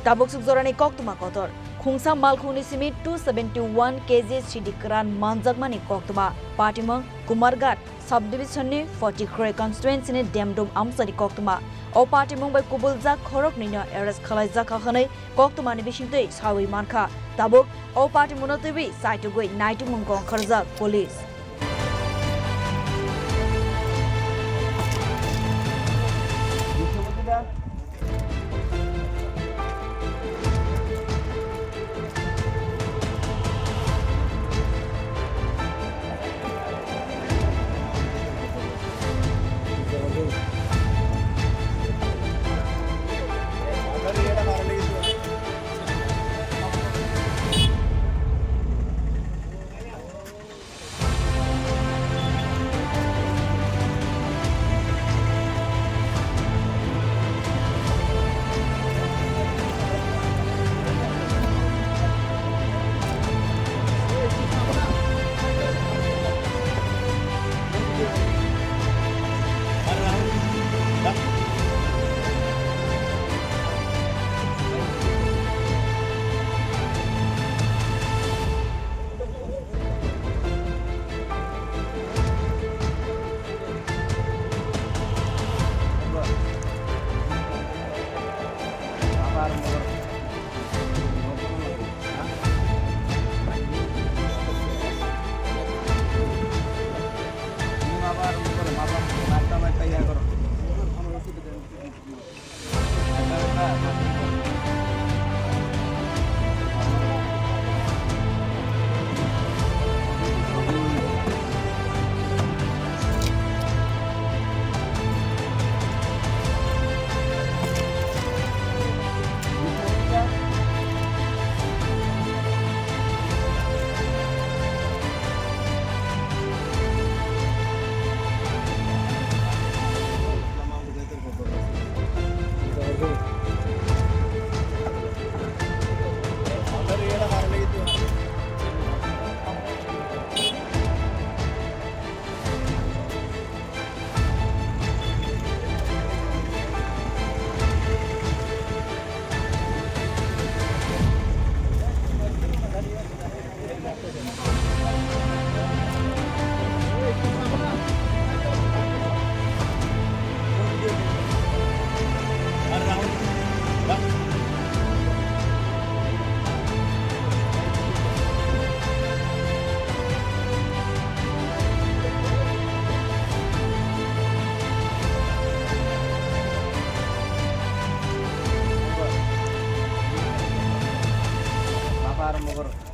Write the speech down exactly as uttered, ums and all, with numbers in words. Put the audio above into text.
Tabuk suk jorani koktwma kotor. Khungsa malkhungni simi two seventy one K G sidi kwran manjakmani koktwma. Patimung Kumarghat subdivision ni Fotikhrai constituency ni Demdum amchani koktwma. O patimung bai kubuljak khoroknwino arrest khwlaijakha hwnwi koktwmani bisingtwi sawi mankha. Tabuk o patimungno twiwi saitugwi naitukmung kong kharjak police. Baba aro mogor.